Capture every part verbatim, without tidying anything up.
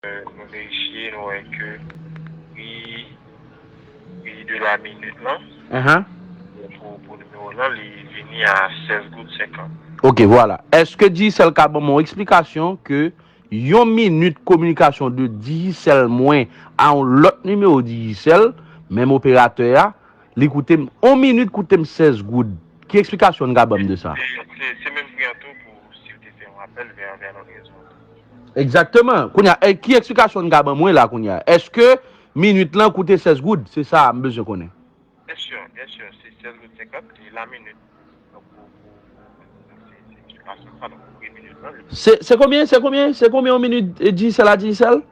Nou verifye, nou wè ke pri, pri de la minit lan, Ahan. Pou, pou nimewo lan, li vini a sèz goud senkant. Ok, vwala. Èske Digicel ka ban m yon eksplikasyon ke yon minit kominikasyon de Digicel mwen a yon lòt nimewo Digicel, menm operatè a, li koute m, yon minit koute m sèz goud? Ki eksplikasyon n ka ban m de sa? Se, se, se menm pri an tou pou si w te fè yon apèl vè, vè lòt rezo. Egzakteman. Kounye a, e, ki eksplikasyon n ka ban mwen la kounye a? Èske minit lan koute sèz goud? Se sa m bezwen konnen. Byen si, byen si, se sèz goud senkant, li la minit. Donk, pou, pou, pou, se, se eksplikasyon sa, donk, pou pri minit lan, li Se, se konbyen, se konbyen, se konbyen yon minit, e, Digicel a Digicel?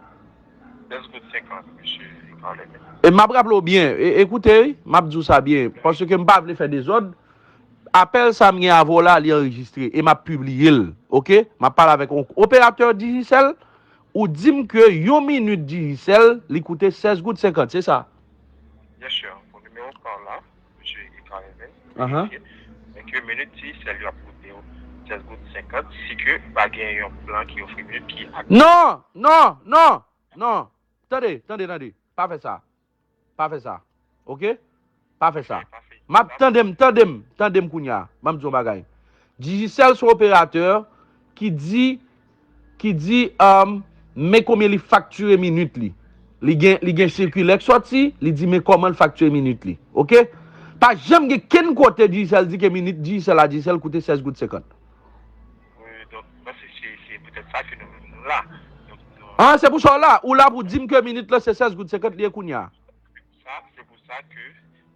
Sèz goud senkant, mesye Carleven. E m ap raple w byen, e, ekoute, wi, m ap di w sa byen, paske m pa vle fè dezòd. Apèl sa m gen avè w la, li anrejistre, e m ap pibliye l, ok? M ap pale avèk yon operatè Digicel, ou di m ke yon minit Digicel, li koute sèz goud senkant, se sa? Byen si, pou nimewo pa w la, mesye Carleven, Ahan. Verifye, men ke minit Digicel yo ap koute w sèz goud senkant, si ke pa gen yon plan ki ofri minit ki aktif. Non, non, non, non. Tande, tande, tande. Pa fè sa. Pa fè sa. Ok? Pa fè sa. M ap tande m, tande m, tande m kounye a. Ban m di yon bagay. Digicel se yon operatè ki di, ki di, um, men konbyen li faktire minit li. Li gen, li gen sikilè k sòti, li di men kòman l faktire minit li. Ok? Pa janm gen kenn kote Digicel di ke minit Digicel a Digicel koute sèz goud senkant. Wi, donk, mwen se, se, se poutèt sa ke nou, nou la. Donk, nou Ah, se pou sa w la. Ou la pou di m ke minit lan se sèz goud senkant li ye kounye a. Sa, se pou sa ke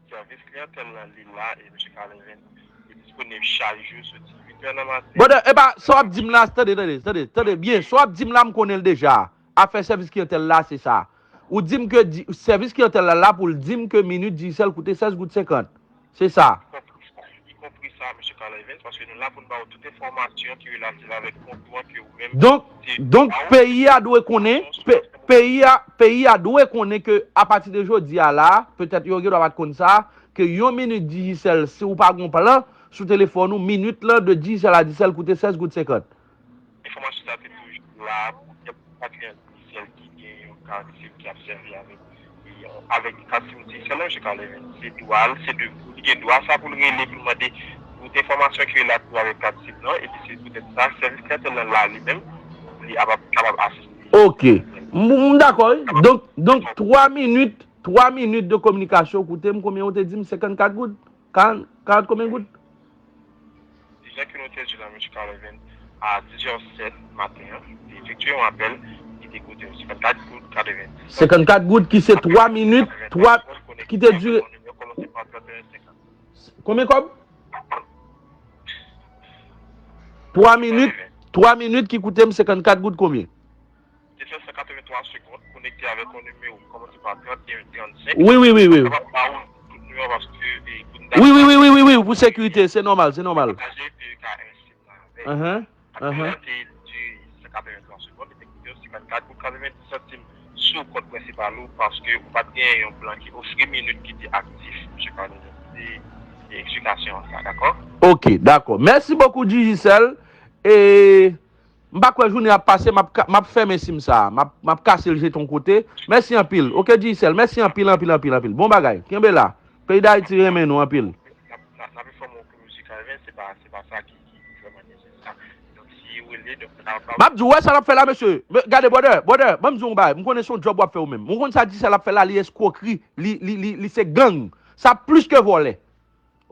sèvis kliyantèl lan, li la, e mesye Carleven, li disponib chak jou, soti uit è nan maten. Brother, e pa, sa w ap di m la, tande, tande, tande, tande byen. Sa w ap di m la, m konnen l deja. Afè sèvis kliyantèl la, se sa. Ou di m ke di, sèvis kliyantèl la la pou l di m ke minit Digicel koute sèz goud senkant. Se sa. Li konpri sa, li konpri sa, mesye Carleven, paske nou la pou n ba w tout enfòmasyon ki relatif avèk kont ou an ke ou menm Donk, se donk, pa w peyi a dwe konnen, pe-, peyi a, peyi a dwe konnen ke apati de jodi a la, petèt yo gen dwa pa t konn sa, ke yon minit Digicel, si w pa gon plan sou telefòn ou, minit lan de Digicel a Digicel koute sèz goud senkant. Enfòmasyon sa te toujou la pou kèk kliyan Digicel ki gen yon kat sim ki ap sèvi avèk, avèk kat sim Digicel la, mesye Carleven. Se dwa l, se de, li gen dwa sa pou l rele, pou l mande tout enfòmasyon ki relatif avèk kat sim lan, epi se poutèt sa, sèvis kliyantèl lan la li menm, li ap, ap kapab asiste. Ok. M, m dakò, wi. Donk, donk, twa minit, twa minit de kominikasyon, koute m, konbyen ou te di m? Senkannkat goud? Karant, karant konbyen goud? Deja ke nou te di la, mesye Carleven, a diz è sèt maten an, li efektye yon apèl ki te koute senkannkat goud katrevenndis. Senkannkat goud ki se twa minit, twa, ki te dire Konbyen kòb? Twa minit, twa minit ki koute m senkannkat goud konbyen? Te fè san katrevenntwa segond konekte avèk yon nimewo ki kòmanse pa trannteyen trannsenk. Wi, wi, wi, wi. Kapab ba ou tout nimewo paske, e, pou n Wi, wi, wi, wi, wi, wi, pou sekirite, se nòmal, se nòmal. Pataje, e, ka ensi la avèk. Ahan, Apèl ahan. Lan te dire san katrevenntwa segond, li te koute w senkannkat pou katrevenndis santim sou kont prensipal ou paske ou pa t gen yon plan ki ofri minit ki te aktif, mesye Carleven. Se, se eksplikasyon an sa, dakò? Ok, dakò. Mèsi bokou, Digicel. E M pa kwè jounen ap pase, m ap ka, m ap fèmen sim sa a. M ap, m ap kase l jete yon kote. Mèsi anpil. Ok, Digicel, mèsi anpil, anpil, anpil, anpil. Bon bagay. Kenbe la. Peyi Dayiti renmen nou anpil. N ap, n ap, n ap enfòme w ke mesye Carleven, se pa, se pa sa ki, ki vrèman nesesè. Donk, si w rele, donk, n ap M ap di w, wè sa l ap fè la, mesye. Me-, gade, brother, brother, ban m di w yon bagay. M konnen se yon djòb w ap fè ou menm. Ou konn sa Digicel ap fè la, li eskwokri, li, li, li, li se gang. Sa plis ke vòlè.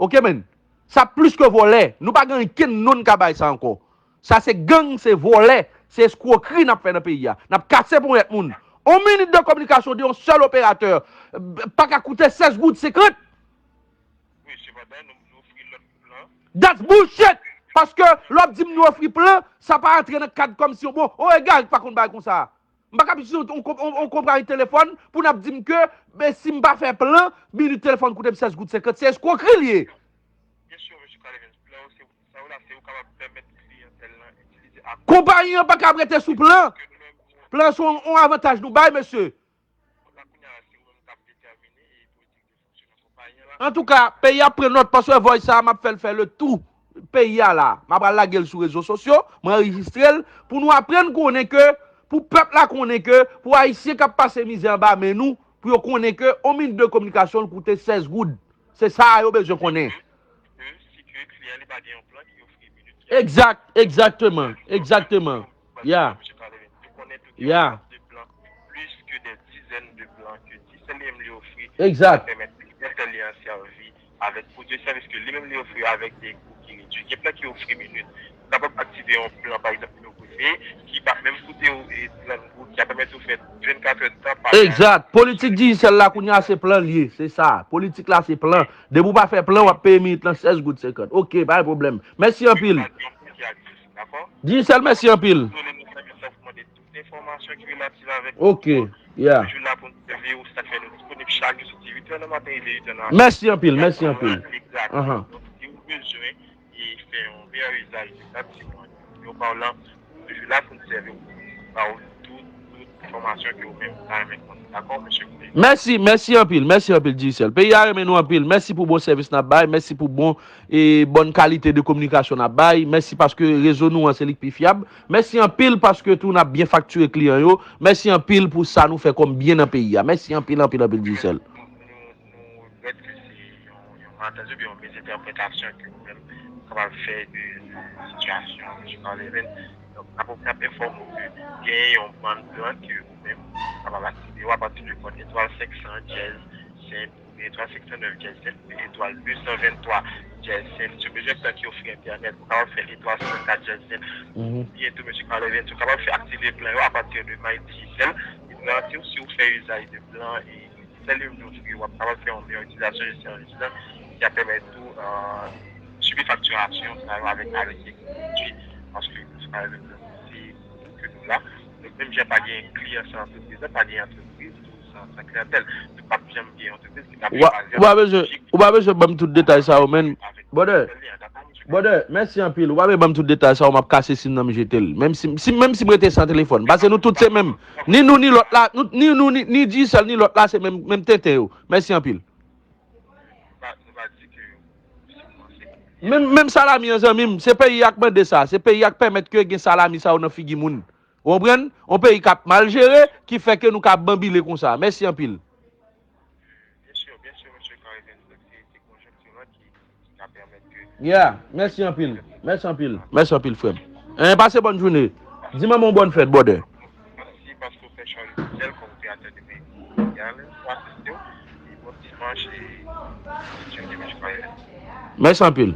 Ok, man. Sa plis ke vòlè. Nou pa gen ankenn non n ka bay sa ankò. Sa se gang, se vòlè, se eskwokri n ap fè nan peyi a. N ap kase ponyèt moun. On minit de kominikasyon de yon sèl operatè, eh, pa ka koute sèz goud senkant. Wi, sepandan, nou, nou ofri lòt plan. That's bullshit! Paske lè w ap di m nou ofri plan, sa pa rantre nan kad kòmsi, bon, o, egare ki pa konn bagay konsa. M pa ka ap itilize yon, yon, yon, yon konpayi telefòn pou n ap di m ke, men si m pa fè plan, minit telefòn koute m sèz goud senkant. Se eskwokri l ye. Byen si, mesye Carleven, plan yo se sa yo la, se yo kapab pèmèt kliyantèl lan itilize ak Konpayi an pa ka ap rete sou plan. Plan se yon, yon avantaj nou bay, mesye. Kounye a, se ou menm k ap detèmine e politik de fonksyonman konpayi an la. Antouka, peyi a ap pran nòt paske voice sa a, m ap fè l fè le tou peyi a la. M ap al lage l sou rezo sosyo, m anrejistre l, pou nou aprann konnen ke Pou pèp la konnen ke, pou Ayisyen k ap pase mizè anba men nou, pou yo konnen ke yon minit de kominikasyon l koute sèz goud. Se sa a yo bezwen konnen. Si ke kliyan li pa gen yon plan ki ofri minit. Exact, exactement, exactement. Yeah. Yo konnen tou gen Yeah. de plan, plis ke de dizèn de plan ke Digicel li menm li ofri. Exact. Pèmèt kliyan li an sèvi avèk pwodui sèvis ke li menm li ofri avèk de kou ki redui. Gen plan ki ofri minit. Ou kapab aktive yon plan, pa egzanp, nou kote ki pa menm koute ou e trant goud, ki a pèmèt ou fè vennkat è tan pa Exact. Politik Digicel la kounye a se plan l ye. Se sa. Politik la se plan. Depi w pa fè plan, w ap peye minit lan sèz goud senkant. Ok, pa gen pwoblèm. Mèsi anpil. Dakò? Digicel, mèsi anpil. Désolé, nou sèvi sa pou mande tout enfòmasyon ki relatif avèk Ok, yeah. Toujou la pou nou sèvi ou, sa fè nou disponib chak jou soti uit è nan maten e de uit è nan Mèsi anpil, mèsi anpil. Exact. Ahan. Donk, si ou bezwen e fè yon meyè izaj de dat si mwen yo pa w lan, toujou la pou nou sèvi ou, ba ou tout, tout enfòmasyon ke ou menm ou ta renmen konnen. Dakò, mesye Clay? Mèsi, mèsi anpil, mèsi anpil, Digicel. Peyi a renmen nou anpil. Mèsi pou bon sèvis n ap bay, mèsi pou bon e bòn kalite de kominikasyon n ap bay. Mèsi paske rezo nou an se li k pi fyab. Mèsi anpil paske tou n ap byen faktire kliyan yo. Mèsi anpil pou sa nou fè kòm byen nan peyi a. Mèsi anpil, anpil, anpil, Digicel. Nou, nou regrèt ke se yon, yon malantèzi oubyen yon mizentèpretasyon ke ou menm kapab fè de, de sitiyasyon, mesye Carleven. Donk, n ap, n ap enfòme w ke gen yon bann plan ke ou menm kapab aktive yo apati de kòd etwal senk san dyèz senk, etwal senk san nèf dyèz senk, etwal de san venntwa dyèz senk. Si w bezwen plan ki ofri entènèt, ou kapab fè etwal san kat dyèz senk. Oubyen tou, mesye Carleven, si w kapab fè aktive plan yo apati de My Digicel, li garanti w si w fè izaj de plan e Digicel li menm li ofri yo, w ap kapab fè yon meyè itilizasyon de sèvis lan ki ap pèmèt ou, euh, sibi faktirasyon sa yo avèk, avèk pwodui, paske mesye Carleven, se pou ke nou la. Donk, menm jan pa gen kliyan san antrepriz, pa gen antrepriz tou san, san kliyantèl. Nou p ap janm gen yon antrepriz ki t ap Ou pa, ou pa bezwen, ou pa bezwen ban m tout detay sa yo, menn. Brother, brother, mèsi anpil. Ou pa bezwen ban m tout detay sa yo, m ap kase sim nan m jete l. Menm si, si, menm si m rete san telefòn. Paske nou tout se menm. Ni nou, ni lòt la, nou, ni nou, ni, ni Digicel, ni lòt la, se menm, menm tenten yo. Mèsi anpil. Nou pa, nou pa di ke si w panse ke Menm, menm salami an, zanmi m, se peyi a k mande sa. Se peyi a k pèmèt ke gen salami sa yo nan figi moun. Ou konprann? Yon peyi k ap mal jere, ki fè ke nou ka banbile konsa. Mèsi anpil. Byen si, byen si, mesye Carleven, se, se konjonkti lan ki, ki ka pèmèt ke Yeah, mèsi anpil. Mèsi anpil. Mèsi anpil, frè m. Hein, pase bòn jounen. Di manman w bòn fèt, brother. Mèsi paske w fè chwa Digicel kòm operatè de peyi mondyal pou asiste w. E bon dimanch e Bondye beni w, mesye Carleven. Mèsi anpil.